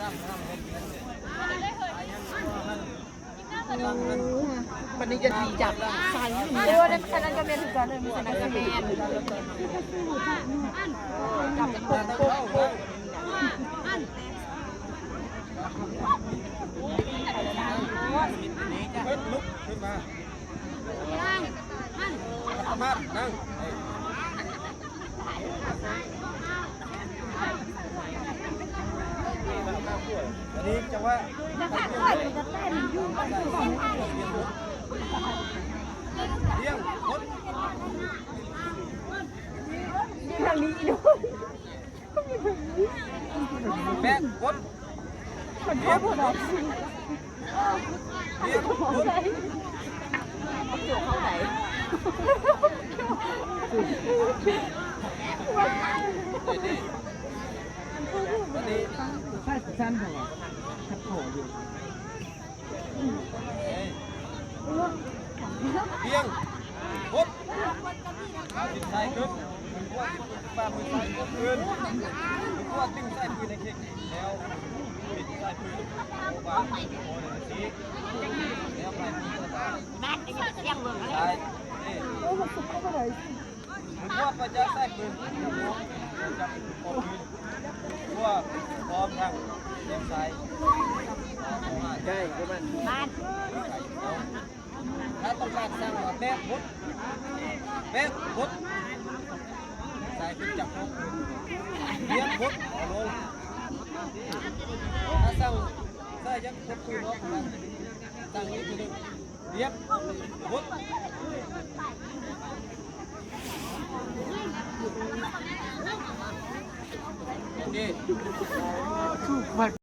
ບັດນີ້ຈະດີຈັບໃສ່ຢູ່ນີ້ ເອີ ອັນນັ້ນ ອັນນັ້ນກໍແມ່ນຄືກັນ ເອີ ອັນນັ້ນກໍແມ່ນ ຈັບເປັນກົກໆ ເພິ່ນລຸກຂຶ້ນມາ ສາມາດນັ່ງ ອັນນີ້ຈັງຫວະ ລຽງ ກົດ ທາງນີ້ອີກ ແບກ ກົດ ມັນເຂົ້າບໍ່ໄດ້ ລຽງ ກົດ ເຂົ້າໃດ ໃຊ້ຊັ້ນເພາະວ່າຄັດຂໍ້ຢູ່ ລຽງ ກົດ ດິນໃສ່ຂຶ້ນ ມືຂວາ ມືຊ້າຍ ມືຂຶ້ນ ມືຂວາ ດຶງສາຍປືນໃຫ້ເຄັງ ແລ້ວບິດສາຍປືນ ວາງ ແລ້ວໄປ ນັ້ນ ຍັງຊິໄປທ່ຽງເບິ່ງ ຊ້າຍ ນີ້ ໂອ້ຍ ມັນສຸກເຂົ້າບໍ່ໄດ້ ມືຂວາ ໄປຈັບສາຍປືນ ຈັບປອມປືນ ຂວາ ພ້ອມທັງແຂນຊ້າຍ ໃກ້ປະມານ ມາ ຖ້າຕ້ອງການສັ່ງວ່າແບກບົດ ແບກບົດ ສາຍຂຶ້ນຈັບ ລຽບບົດ ເອົາລົງ ຖ້າສັ່ງ ໃສ່ຍັງຄົບຄືນອກ ສັ່ງອີກທີໜຶ່ງ ລຽບບົດ ໂອເຄ